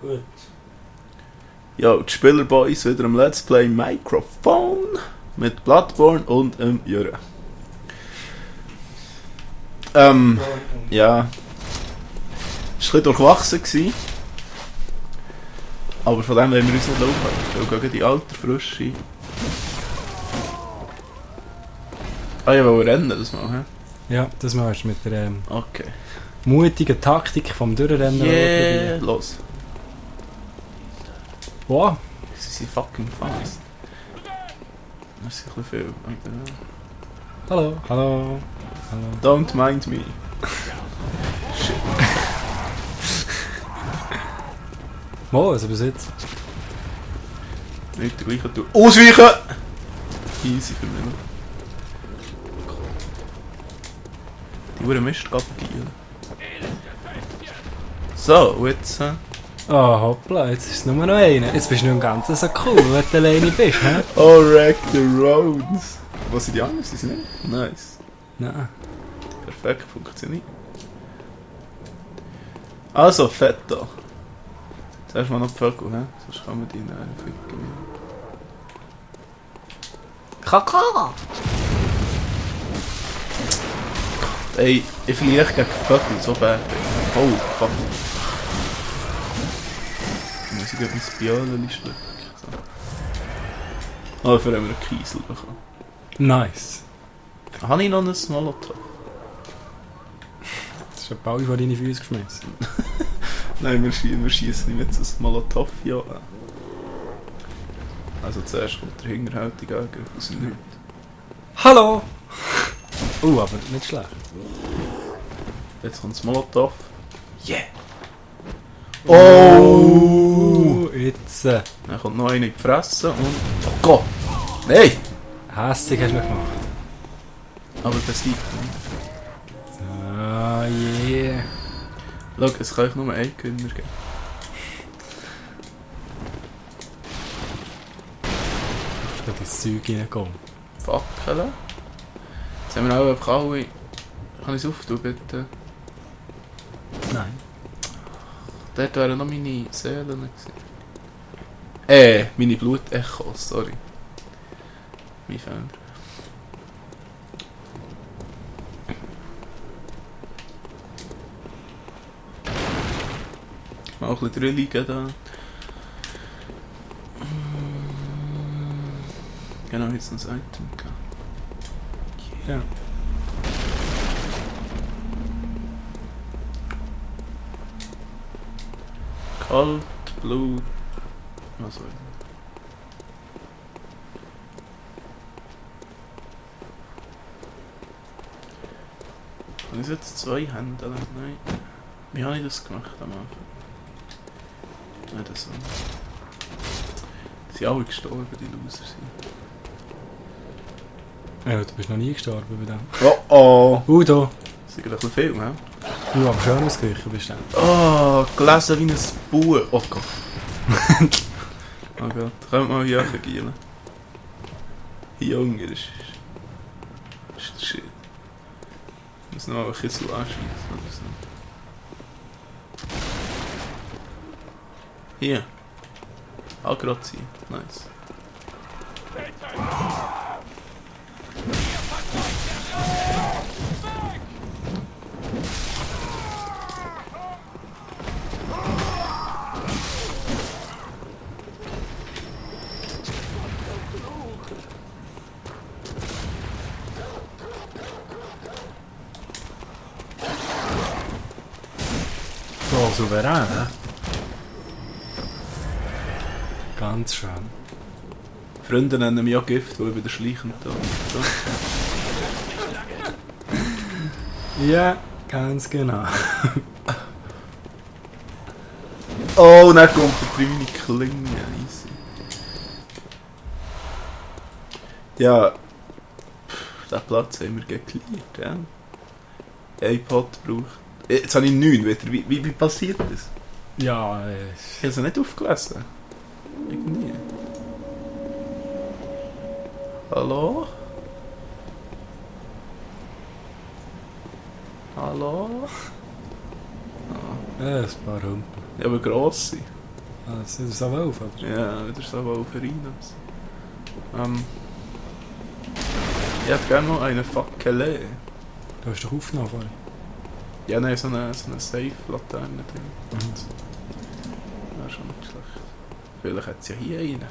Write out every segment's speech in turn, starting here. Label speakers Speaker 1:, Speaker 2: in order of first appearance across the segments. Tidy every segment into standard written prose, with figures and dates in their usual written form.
Speaker 1: Gut.
Speaker 2: Ja, die Spielerboys wieder im Let's Play Microphone mit Bloodborne und Jürgen. Ja. Es war ein bisschen durchwachsen gewesen. Aber von dem wollen wir uns nicht laufen. Weil gegen die alte Frische. Ah, ich wollte rennen das mal, hä?
Speaker 1: Ja, das machst du mit der
Speaker 2: Okay.
Speaker 1: mutigen Taktik vom Durchrennen.
Speaker 2: Yeah, los.
Speaker 1: Wow.
Speaker 2: Sie sind fucking fast. Das ist ein bisschen viel.
Speaker 1: Hallo. Hallo.
Speaker 2: Don't mind me. Shit.
Speaker 1: Mo, also bis jetzt.
Speaker 2: Nicht der gleiche Tour. Ausweichen! Easy für mich. Die Uhr Mist abgehen. So, und jetzt.
Speaker 1: Oh, hoppla, jetzt ist es nur noch einer. Jetzt bist du nicht im Ganzen so cool, wenn du alleine bist, hä?
Speaker 2: Oh, wreck the roads! Was sind die anderen? Sind sie nicht? Nice.
Speaker 1: Nein.
Speaker 2: Perfekt, funktioniert. Also, Fetto. Zuerst mal noch die Vögel, hä? Sonst kann man die nicht ficken. Kaka! Ey, ich verliere echt gegen Vögel, so bad. Oh, fuck. Ich muss gerade mein Bioleli schlucken. So. Oh, dafür haben wir einen Kiesel bekommen.
Speaker 1: Nice.
Speaker 2: Habe ich noch ein Molotow?
Speaker 1: Das ist ein Ball vor deine Füße geschmissen.
Speaker 2: Nein, wir schießen nicht mit so einem Molotow an. Also zuerst kommt der hinterhältige Angriff aus dem Nichts.
Speaker 1: Hallo! Aber nicht schlecht.
Speaker 2: Jetzt kommt das Molotow. Yeah!
Speaker 1: Oh! Jetzt.
Speaker 2: Dann kommt noch einer in die Fresse und... Oh Gott! Nein!
Speaker 1: Hässig hast du noch gemacht.
Speaker 2: Aber besiegt nicht.
Speaker 1: Ah, yeah.
Speaker 2: Schau, es kann euch nur einen Gewinner geben.
Speaker 1: Ich kann ins Zeug reinkommen.
Speaker 2: Fackeln. Jetzt haben wir auch einfach alle... Kann ich es auftun, bitte?
Speaker 1: Nein.
Speaker 2: Dort wären noch meine Seelen gewesen. Meine Blutechos, sorry. Mein Fehler. Mal ein bisschen Drilligen da. Genau, jetzt noch ein Item gehabt.
Speaker 1: Ja.
Speaker 2: Kalt, Blut. Was soll ich? Kann ich jetzt 2 Hände? Nein. Wie habe ich das gemacht am Anfang? Nein, das so. Die sind alle gestorben, die Loser sind.
Speaker 1: Ja, du bist noch nie gestorben bei dem.
Speaker 2: Oh oh!
Speaker 1: Da.
Speaker 2: Das ist ein bisschen viel, ne?
Speaker 1: Du aber schön ausgewichen bist du.
Speaker 2: Oh, gelesen wie ein Buch. Oh Gott. Oh Gott, können wir mal hier gehen. Junge, das ist shit. Ich muss noch ein bisschen so anschießen oder so. Hier. Agro ziehen. Nice.
Speaker 1: So souverän, ne? Ganz schön.
Speaker 2: Freunde nennen mich auch Gift, weil ich wieder schleichend da.
Speaker 1: Ja, ganz genau.
Speaker 2: Oh, dann kommt der meine Klinge. Easy. Ja, den Platz haben wir geklärt, ja. iPod braucht. Jetzt habe ich 9 wieder. Wie passiert das?
Speaker 1: Ja,
Speaker 2: Ich habe es nicht aufgelesen. Irgendwie. Hallo? Hallo?
Speaker 1: ein paar Humpel.
Speaker 2: Ja, aber grosse.
Speaker 1: Ah, das ist so auf, oder?
Speaker 2: Ja, wieder so Wolverinos. Ich hätte gerne noch eine Fackel.
Speaker 1: Du hast doch aufgenommen vorhin.
Speaker 2: Ja, nein, so eine Safe-Laterne drin.
Speaker 1: Mhm.
Speaker 2: Wäre schon nicht schlecht. Vielleicht hat es ja hier eine.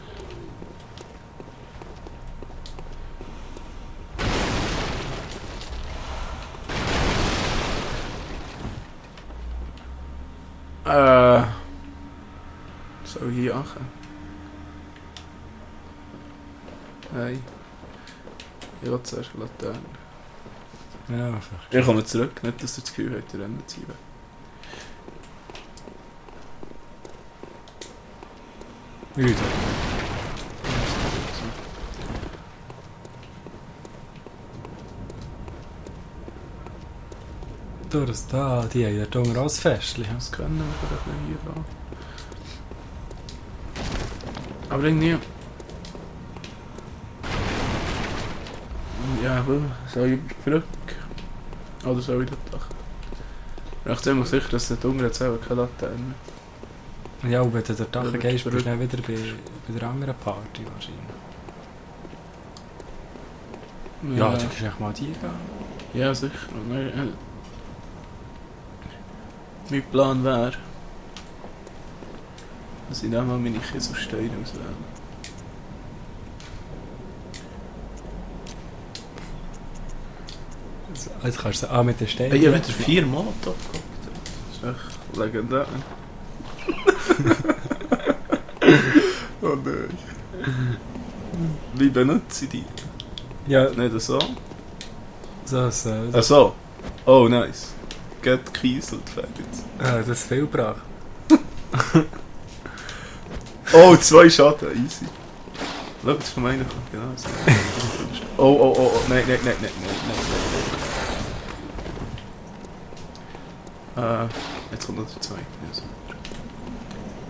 Speaker 2: Soll ich hier machen? Nein. Ich will zuerst eine Laterne.
Speaker 1: Ja, einfach.
Speaker 2: Ich komme zurück, nicht dass ihr das Gefühl habt, ihr rennen zu ziehen.
Speaker 1: Wieder. Du, das da, die haben ja drunter auch ein Festchen.
Speaker 2: Das können wir vielleicht hier da. Aber irgendwie... Ja, aber soll ich zurück? Oder soll ich das doch? Ich bin ziemlich sicher, dass der Dunkel jetzt auch keine Laterne.
Speaker 1: Ja, und wenn du durch die Dach
Speaker 2: Ja,
Speaker 1: gehst, bist du
Speaker 2: zurück.
Speaker 1: dann wieder bei der anderen Party wahrscheinlich. Ja, du kannst echt mal die gehen.
Speaker 2: Ja, sicher. Mein Plan wäre, dass ich dann mal meine Kieselsteine auswähle.
Speaker 1: Jetzt kannst du sie mit den Steinen.
Speaker 2: Ich habe wieder 4 Molotov gehabt. Das ist echt legendär. Oh nein. Wie benutze ich die?
Speaker 1: Ja,
Speaker 2: Nicht so?
Speaker 1: so.
Speaker 2: Ach so. Oh, nice. Get gekieselt, fertig.
Speaker 1: Das ist viel gebracht.
Speaker 2: Oh, 2 Schaden, easy. Schau, das von meiner kommt genau so. Oh, nein. Jetzt kommt noch der 2. Ja, so.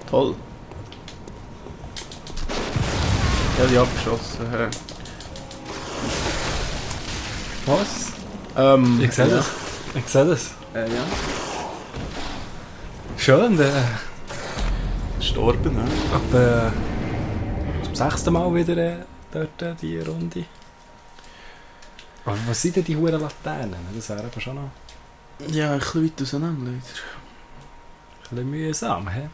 Speaker 2: Toll. Ja, die abgeschossen.
Speaker 1: Was? Ich sehe
Speaker 2: ja.
Speaker 1: das. Ich sehe das.
Speaker 2: Ja.
Speaker 1: Schön,
Speaker 2: Gestorben, ne?
Speaker 1: ab zum 6. Mal wieder dort die Runde. Aber was sind denn die hohen Laternen? Das wäre aber schon noch
Speaker 2: Ja, ein bisschen weit auseinander, leider.
Speaker 1: ein bisschen mühsam, hä?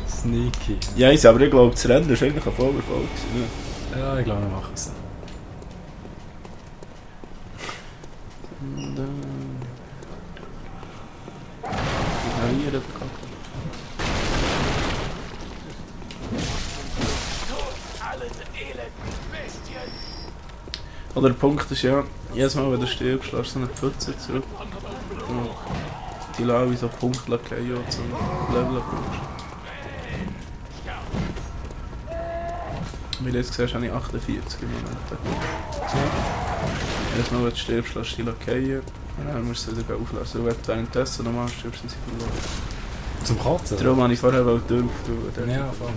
Speaker 1: Sneaky.
Speaker 2: Ja, aber ich glaube, das Rennen war eigentlich ein Vollerfolg. Ne?
Speaker 1: Ja, ich glaube, wir machen es.
Speaker 2: Und hier das Oder der Punkt ist ja, jedes Mal, wenn du stirbst, lässt du so eine Pfütze zurück. Und die lassen wie so Punkte fallen und zum Leveln brauchst. Wie du jetzt siehst, habe ich 48 im Moment. Jedes Mal, wenn du stirbst, lässt du die fallen. Und dann musst du sie wieder auflassen. Und wenn du währenddessen nochmal stirbst, sind sie verloren.
Speaker 1: Zum Kotzen?
Speaker 2: Darum habe ich vorher drauf tun.
Speaker 1: Ja, voll.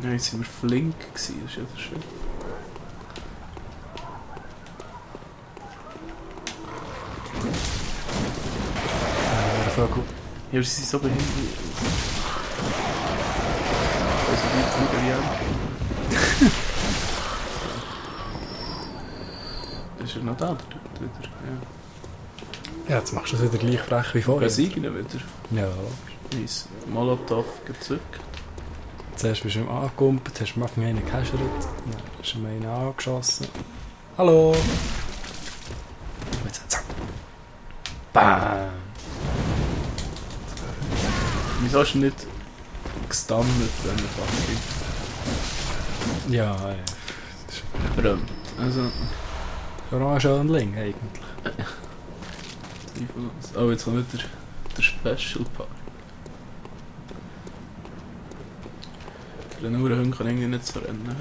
Speaker 2: Ja, jetzt waren wir flink gewesen, das ist ja das schön.
Speaker 1: Voll gut.
Speaker 2: Ja, aber sie sind so behindert. Also die Flieger, ja. Ist er noch da? Wieder?
Speaker 1: Ja, jetzt machst du es wieder gleich frech wie
Speaker 2: Ja.
Speaker 1: vorher.
Speaker 2: Besiegen wieder.
Speaker 1: Ja.
Speaker 2: Mein Molotov gezückt.
Speaker 1: Zuerst bist du ihm angekumpelt, hast du mir einen gehäschert, dann hast du mir einen angeschossen. Hallo! Und jetzt zack! Bam!
Speaker 2: Wieso hast du nicht gestunt, wenn er fast gibt?
Speaker 1: Ja,
Speaker 2: Warum? Also,
Speaker 1: schon noch ein Schönling eigentlich.
Speaker 2: zweifellos. Oh, jetzt kommt wieder der Special Part. Für den Uhrenhund kann irgendwie nicht so rennen. Das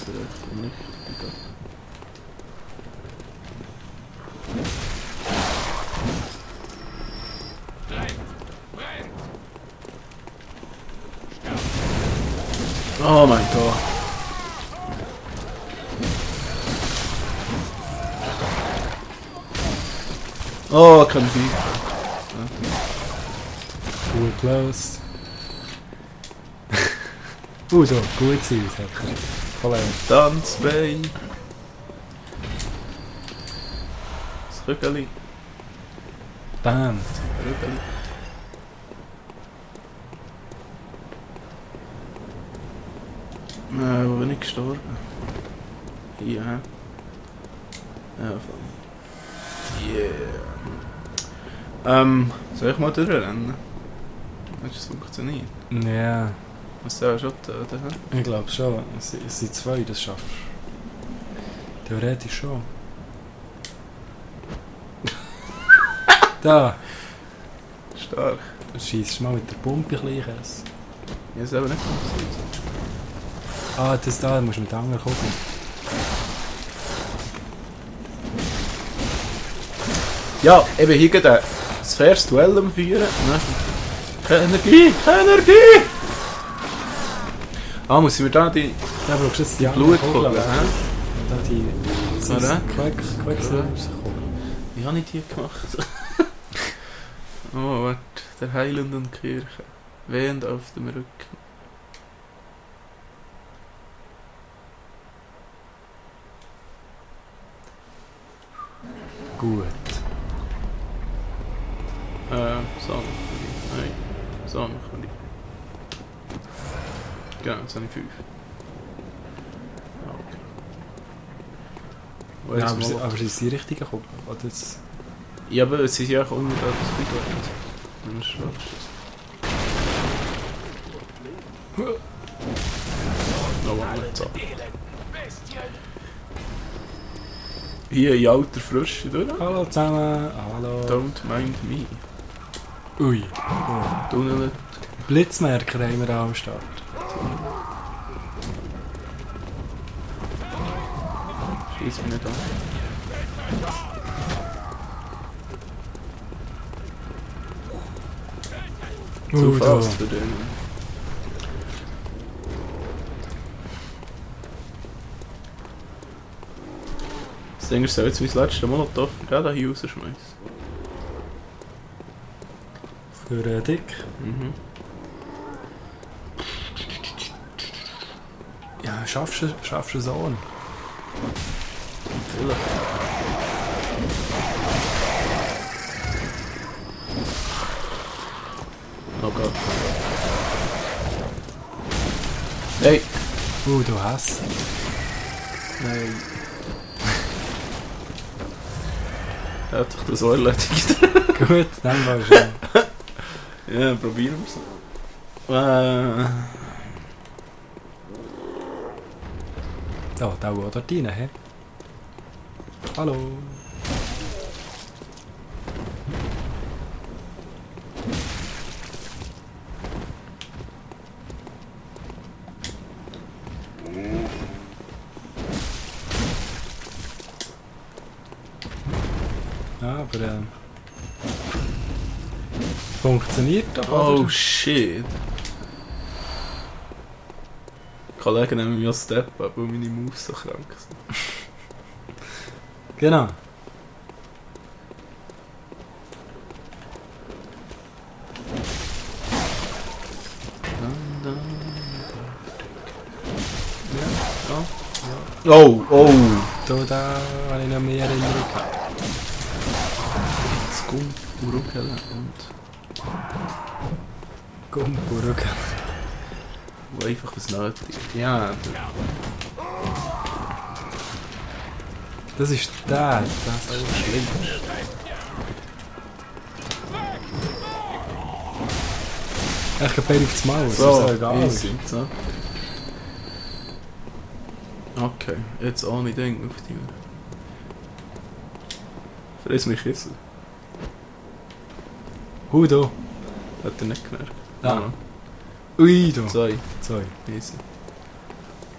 Speaker 2: ist echt nicht. Oh mein Gott. Oh, kann ich nicht.
Speaker 1: Gut close. So, gut sein, das hat er. Kollege.
Speaker 2: Tanzbein. Das Rügeli.
Speaker 1: Bam.
Speaker 2: Rügeli. Wo bin ich gestorben? Hier, hä? Ja, voll. Yeah. Soll ich mal durchrennen? Hat das funktioniert?
Speaker 1: Ja,
Speaker 2: Hast du auch schon töten, hä?
Speaker 1: ich glaube schon. Es sind zwei, das schaffst du. Theoretisch schon. Da!
Speaker 2: Stark.
Speaker 1: Schießt mal mit der Pumpe ein bisschen Käse.
Speaker 2: Ich habe es aber nicht funktioniert.
Speaker 1: Das da, musst du mit der anderen gucken.
Speaker 2: Ja, eben hier geht das faires Duell am Führen. Keine Energie, keine Energie! Muss ich mir da die
Speaker 1: Da brauchst du jetzt die
Speaker 2: Blutkugel, hä?
Speaker 1: Da die...
Speaker 2: Oder?
Speaker 1: Quecksilberskugel.
Speaker 2: Wie habe ich die gemacht? Oh, warte. Der heilenden Kirche. Wehend auf dem Rücken.
Speaker 1: Gut.
Speaker 2: So machen wir. Nein. So machen wir. Genau, jetzt habe ich 5. Okay.
Speaker 1: Ja, aber sind es die richtigen Kugeln? Oder das...
Speaker 2: Ja, aber es ist ja auch unter das Figurant. Wenn du schaust. Oh, nicht so. Hier in alter Frische, oder?
Speaker 1: Hallo zusammen, hallo.
Speaker 2: Don't mind me.
Speaker 1: Ui.
Speaker 2: Tunnel.
Speaker 1: Blitzmerker haben wir am Start.
Speaker 2: Schieß mich nicht an. Zu fast für den. Das Ding ist, soll jetzt mein letzter Molotov gerade hier rausschmeißen.
Speaker 1: Für Dick.
Speaker 2: Mhm.
Speaker 1: Ja, schaffst du so.
Speaker 2: Natürlich. Oh Gott. Hey!
Speaker 1: Du hast.
Speaker 2: Nein. Er hat doch das auch erledigt.
Speaker 1: Gut, dann war schon.
Speaker 2: Ja, probieren wir es.
Speaker 1: Da auch dort rein, hä? Hallo. Aber funktioniert doch,
Speaker 2: Oh
Speaker 1: oder?
Speaker 2: shit. Kollegen nehmen mich als Step ab, weil meine Moves so krank sind.
Speaker 1: Genau. Ja.
Speaker 2: Oh, oh!
Speaker 1: Da habe ich noch mehr Erinnerungen gehabt.
Speaker 2: Skum, Urukele und...
Speaker 1: Gumburg.
Speaker 2: Wo einfach was nötig ist. Ja,
Speaker 1: Das ist der. Das ist
Speaker 2: schlimm.
Speaker 1: Ich gehe beide aufs Maul,
Speaker 2: So,
Speaker 1: das ist egal.
Speaker 2: easy, so. Okay, jetzt ohne Ding auf die Uhr. Friss mich Kissen.
Speaker 1: Hudo.
Speaker 2: Hat er nicht gemerkt.
Speaker 1: Ah. Ui, du.
Speaker 2: 2,
Speaker 1: Zwei.
Speaker 2: easy.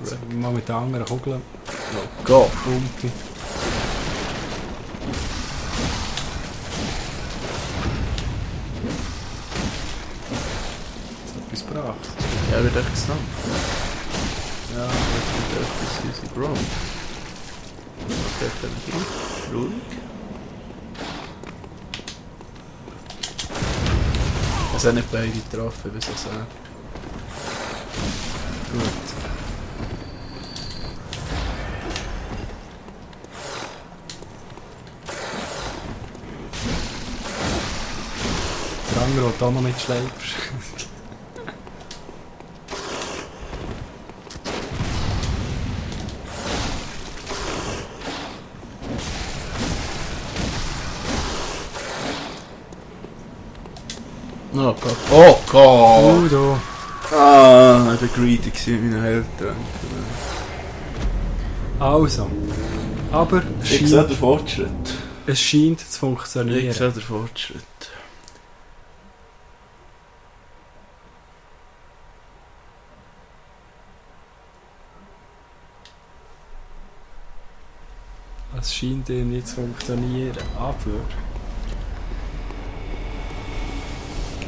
Speaker 1: Jetzt mal mit den anderen Kugeln.
Speaker 2: Oh Gott.
Speaker 1: Pumpe. Jetzt hat etwas gebracht.
Speaker 2: Ja, wird echt genommen. Ja, jetzt wird etwas easy Bro. Definitiv. Ruhig. Es haben nicht beide getroffen, wie so sagen.
Speaker 1: Gut. Der andere, den du auch noch mitschleifst.
Speaker 2: Oh Gott. Oh Gott!
Speaker 1: Du.
Speaker 2: Ah, ich war greedy mit meinen Eltern.
Speaker 1: Also. Aber
Speaker 2: Ich sehe den Fortschritt.
Speaker 1: es scheint zu
Speaker 2: Ich
Speaker 1: funktionieren.
Speaker 2: sehe den Fortschritt.
Speaker 1: Es scheint nicht zu funktionieren. Aber...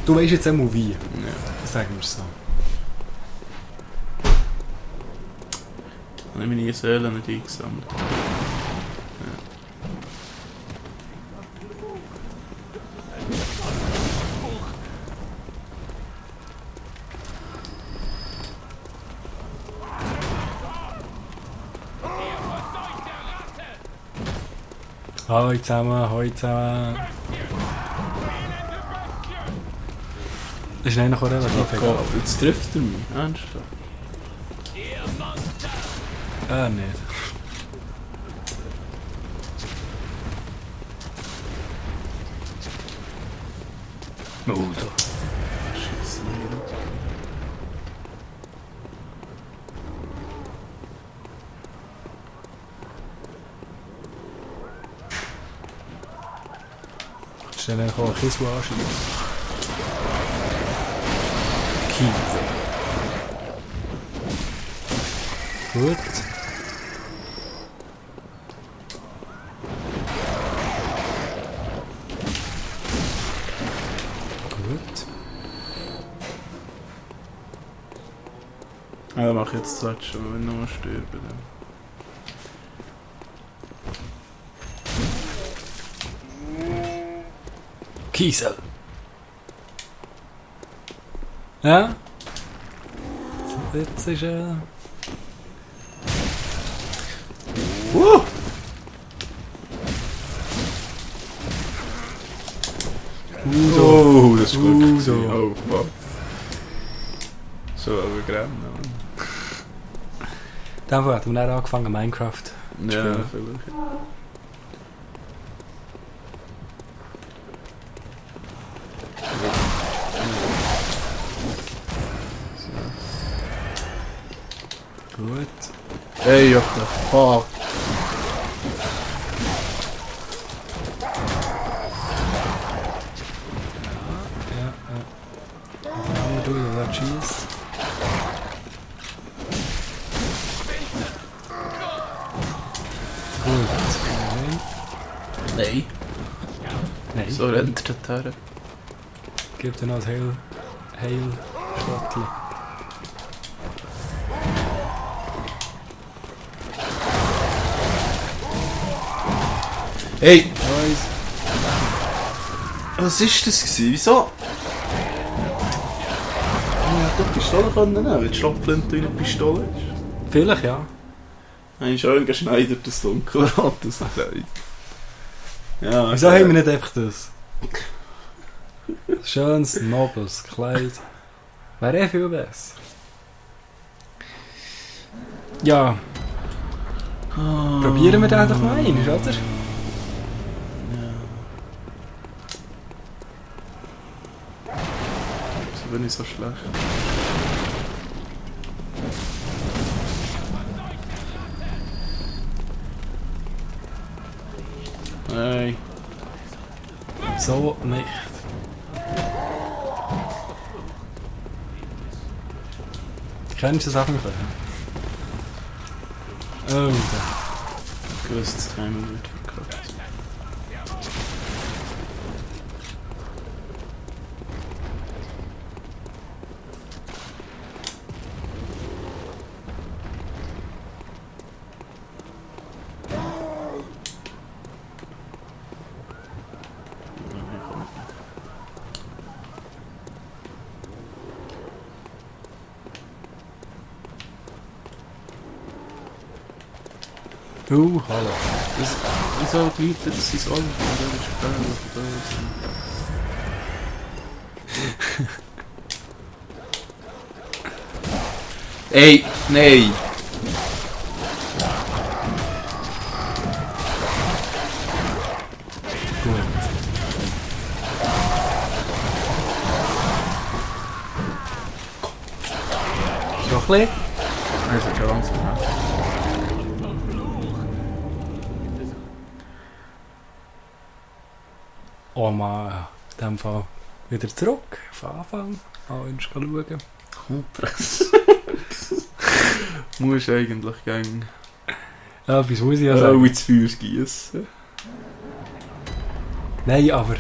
Speaker 1: Du weißt jetzt einmal wie.
Speaker 2: Ja.
Speaker 1: Sagen wir es so.
Speaker 2: Habe ich meine Seele nicht eingesammelt.
Speaker 1: Hallo zusammen, hallo zusammen. Das ist eigentlich auch relativ
Speaker 2: Oh
Speaker 1: egal.
Speaker 2: Gott, jetzt trifft er mich. Ernsthaft?
Speaker 1: Nicht.
Speaker 2: Oh, da. Scheiße.
Speaker 1: Stell dir auch ein Kiesel anschießen. Kiesel. Gut. Gut.
Speaker 2: Ja, dann mach ich jetzt das letzte Mal, wenn ich nochmal sterbe. Dann.
Speaker 1: Kiesel. Ja? Jetzt ist
Speaker 2: Oh, das ist gut.
Speaker 1: Udo.
Speaker 2: Oh, fuck. So, aber rennen.
Speaker 1: Dann hat er dann angefangen Minecraft.
Speaker 2: Ja,
Speaker 1: Spielen.
Speaker 2: vielleicht.
Speaker 1: Gut.
Speaker 2: Hey, what the fuck?
Speaker 1: Ja, ja. Und der andere Dude, der schießt. Gut.
Speaker 2: Nein.
Speaker 1: Nein.
Speaker 2: So rennt er dorthin.
Speaker 1: Gib dir noch das Heil-Schottli.
Speaker 2: Hey!
Speaker 1: Nice.
Speaker 2: Was war das gewesen? Wieso? Ich hätte die Pistole können nehmen, weil die Schrotflinte in eine Pistole ist.
Speaker 1: Vielleicht, ja.
Speaker 2: Ein schön geschneidertes dunkelrotes Kleid. Ja,
Speaker 1: Wieso haben wir nicht einfach das? Schönes, nobles Kleid. Wäre viel besser. Ja, probieren wir den doch mal ein, oder?
Speaker 2: So bin ich so schlecht. Nein.
Speaker 1: So nicht. Kennst du das einfach? Oh, da.
Speaker 2: Ich wusste, das Timing wird verkackt.
Speaker 1: Hallo.
Speaker 2: Wieso bietet es sein Auto? Das ist gefährlich. Ey, nein!
Speaker 1: Gut. Noch ein bisschen?
Speaker 2: Es ist schon langsam. Ja.
Speaker 1: Oh Mann, in dem Fall wieder zurück, auf Anfang. Willst du schauen?
Speaker 2: Kompress. Musst eigentlich gegen
Speaker 1: Ja, bis muss ich ja sagen.
Speaker 2: ins Feuer gießen.
Speaker 1: Nein, aber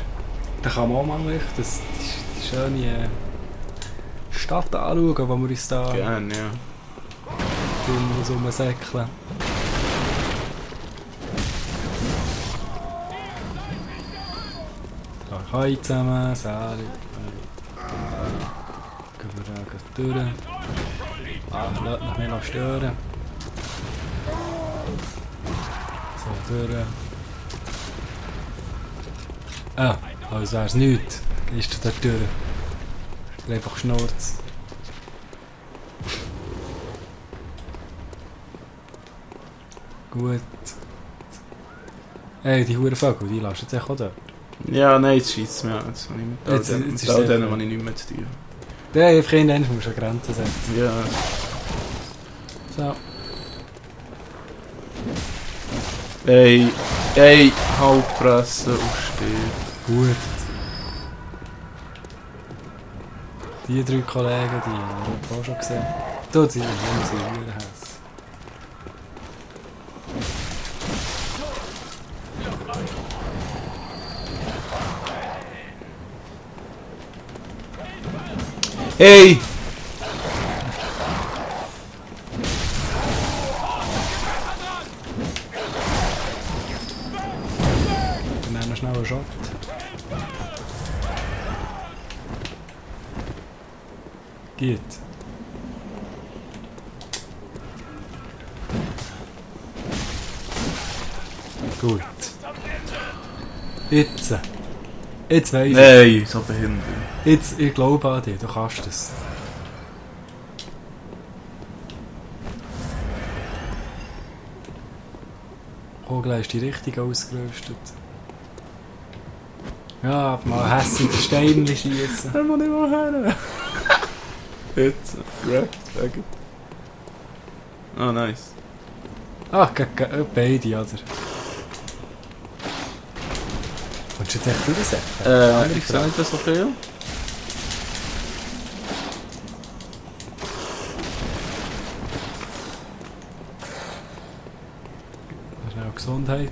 Speaker 1: da kann man auch mal echt die schöne Stadt anschauen, wo wir uns da
Speaker 2: Gerne, ja.
Speaker 1: so rumsäckeln. Hi zusammen, Sali. Gehen wir da durch. Lass mich nicht stören. So, durch. Ah, als wäre es nichts. Gehst du da durch. Ist einfach Schnurz. Gut. Ey, die Hurenvögel, die lassen jetzt auch dort.
Speaker 2: Ja, nein, jetzt scheisst mir an. Jetzt habe ich mit all
Speaker 1: Jetzt
Speaker 2: denen,
Speaker 1: ist
Speaker 2: mit all
Speaker 1: es
Speaker 2: denen,
Speaker 1: einfach-
Speaker 2: die ich nicht mehr zu tun
Speaker 1: Der einfach irgendwann muss eine Grenze setzen.
Speaker 2: Ja.
Speaker 1: So.
Speaker 2: Ey, Halbpresse aufstehen.
Speaker 1: Gut. Die 3 Kollegen, die haben wir auch schon gesehen. Dort sind sie wieder heiß.
Speaker 2: Hey!
Speaker 1: Wir nehmen noch schnell einen Shot. Geht. Gut. Jetzt. Jetzt weiss ich.
Speaker 2: Nein, so behindert.
Speaker 1: Jetzt, ich glaube an dich, du kannst es. Kogel ist die richtig ausgerüstet. Ja, mal hässliche Steine schießen.
Speaker 2: Da muss ich mal her. Jetzt, correct, sagen. Oh, nice.
Speaker 1: Ach, beide, oder? Willst du jetzt echt durchsetzen?
Speaker 2: Ich sage nicht so viel.
Speaker 1: Schnell Gesundheit.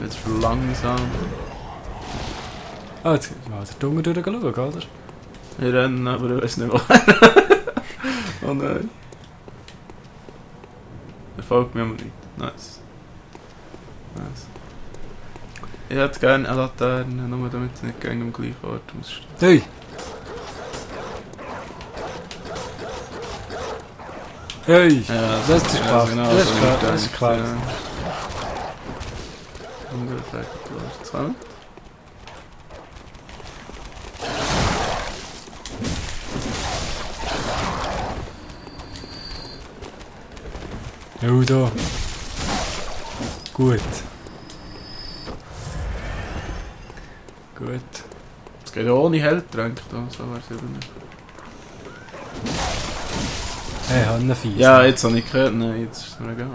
Speaker 2: Jetzt langsam.
Speaker 1: Ah, jetzt mal der Dunge durchschauen, oder?
Speaker 2: Ich renne, aber ich weiß nicht wo. Oh nein. Er folgt mir aber nicht. Nice. Nice. Ich hätte gerne eine Laterne, nur damit ich nicht gegen am gleichen Ort muss stehen.
Speaker 1: Hey! Hey!
Speaker 2: Ja,
Speaker 1: Das ist klar.
Speaker 2: genau
Speaker 1: Das ist
Speaker 2: so,
Speaker 1: klar.
Speaker 2: wie ich
Speaker 1: Das ist klar.
Speaker 2: denke, ja. Ungefähr klar. 2.
Speaker 1: Ja, da. Gut. Gut.
Speaker 2: Es geht ja ohne Heldtränke da, so wäre es eben nicht.
Speaker 1: Hey, Hannenfies.
Speaker 2: Ja, jetzt habe ich gehört, nein, jetzt ist es mir egal.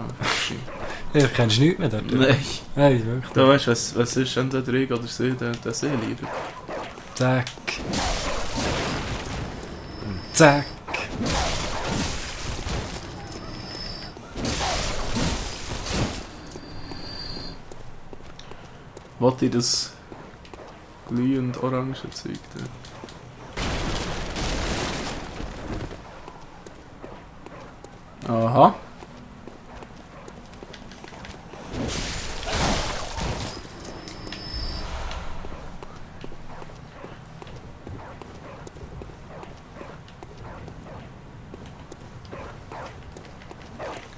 Speaker 1: Ich kennst nichts mehr dort.
Speaker 2: Nein.
Speaker 1: Hey, wirklich.
Speaker 2: Du weißt, was ist entweder ich oder sie, der Seeleader?
Speaker 1: Zack. Und zack.
Speaker 2: Wollte ich das glühend orange Zeug da? Aha.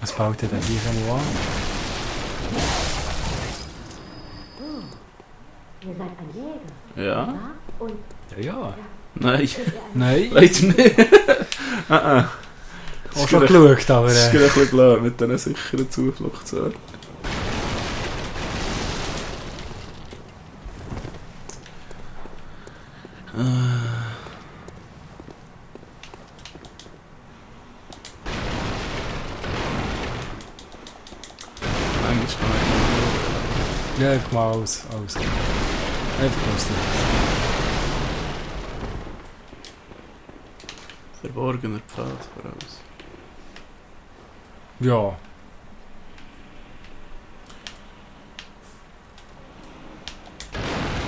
Speaker 1: Was Jetzt baut er den gleich mal an.
Speaker 3: Ihr seid ein Jäger,
Speaker 2: Ja?
Speaker 3: wahr? Und
Speaker 1: Ja.
Speaker 2: Nein.
Speaker 1: Nein.
Speaker 2: Leider nicht.
Speaker 1: Auch schon geschaut, aber...
Speaker 2: Das ist gerade ein bisschen blöd mit diesen sicheren Zufluchtsorten. Eigentlich kann ich
Speaker 1: Ja, einfach mal alles. Einfach aus dem.
Speaker 2: verborgener Pfad voraus.
Speaker 1: Ja.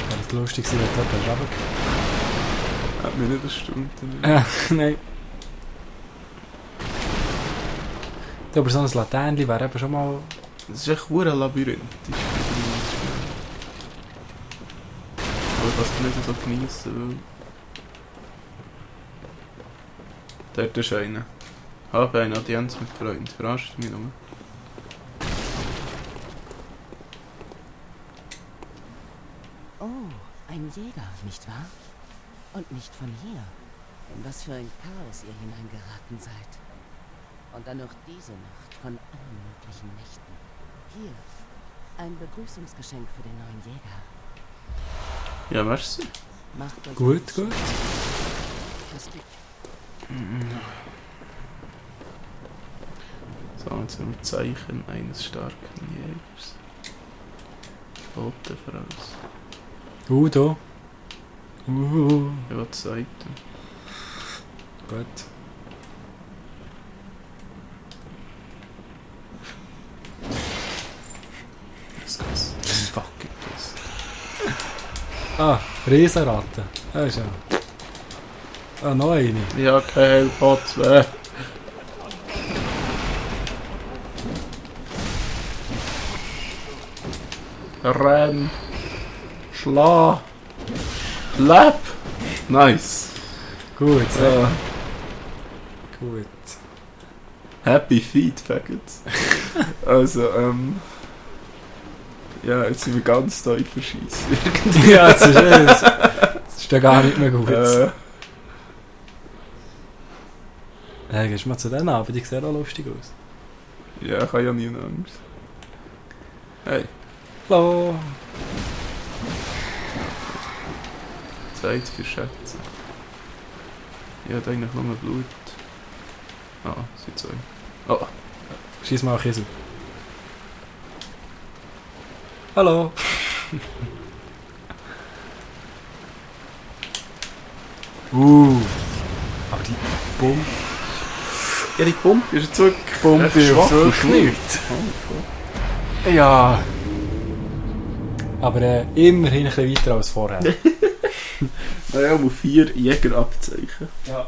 Speaker 1: Wäre es lustig gewesen, wenn du jemand
Speaker 2: Hat mich nicht erstaunt.
Speaker 1: Nein. Ja, aber so ein Laternchen wäre eben schon mal...
Speaker 2: Das ist echt ein Labyrinth. Aber ich kann es nicht so geniessen, weil... Dort ist einer. Habe eine Audienz mit Freunden. Verarscht mich nur.
Speaker 4: Oh, ein Jäger, nicht wahr? Und nicht von hier. In was für ein Chaos ihr hineingeraten seid. Und dann noch diese Nacht von allen möglichen Nächten. Hier, ein Begrüßungsgeschenk für den neuen Jäger.
Speaker 2: Ja, merci.
Speaker 4: Macht euch
Speaker 1: Gut,
Speaker 4: nichts.
Speaker 1: gut.
Speaker 4: Das gibt
Speaker 2: So, jetzt haben wir Zeichen eines starken Jägers. Tote voraus.
Speaker 1: Da.
Speaker 2: Ja, was sagt er?
Speaker 1: Gut.
Speaker 2: Das geht fucking das.
Speaker 1: Ah, Riesenratte. Das ist ja... Ah, noch eine.
Speaker 2: Ja, kein Hellpot mehr. Renn. Schlag. Leb. Nice.
Speaker 1: Gut, sehr
Speaker 2: Ja.
Speaker 1: gut.
Speaker 2: Happy Feet, Faggots. Also, ja, jetzt sind wir ganz da in Verschießen.
Speaker 1: Ja, das ist ja gar nicht mehr gut. Hey, gehst du mal zu denen an, aber die sehen auch lustig aus.
Speaker 2: Ja, ich habe ja nie Angst. Hey,
Speaker 1: Hallo.
Speaker 2: Zeit für Schätze. Ich habe eigentlich nur Blut. Ah, sind zwei. Oh,
Speaker 1: Schieß mal Kiesel. Hallo. Aber die Bombe
Speaker 2: ja, die Pumpe ist jetzt wirklich
Speaker 1: ist
Speaker 2: schwach und
Speaker 1: wirklich
Speaker 2: schwach.
Speaker 1: nicht. Ja. Aber immerhin ein bisschen weiter als vorher.
Speaker 2: Naja, mal 4 Jägerabzeichen.
Speaker 1: Ja.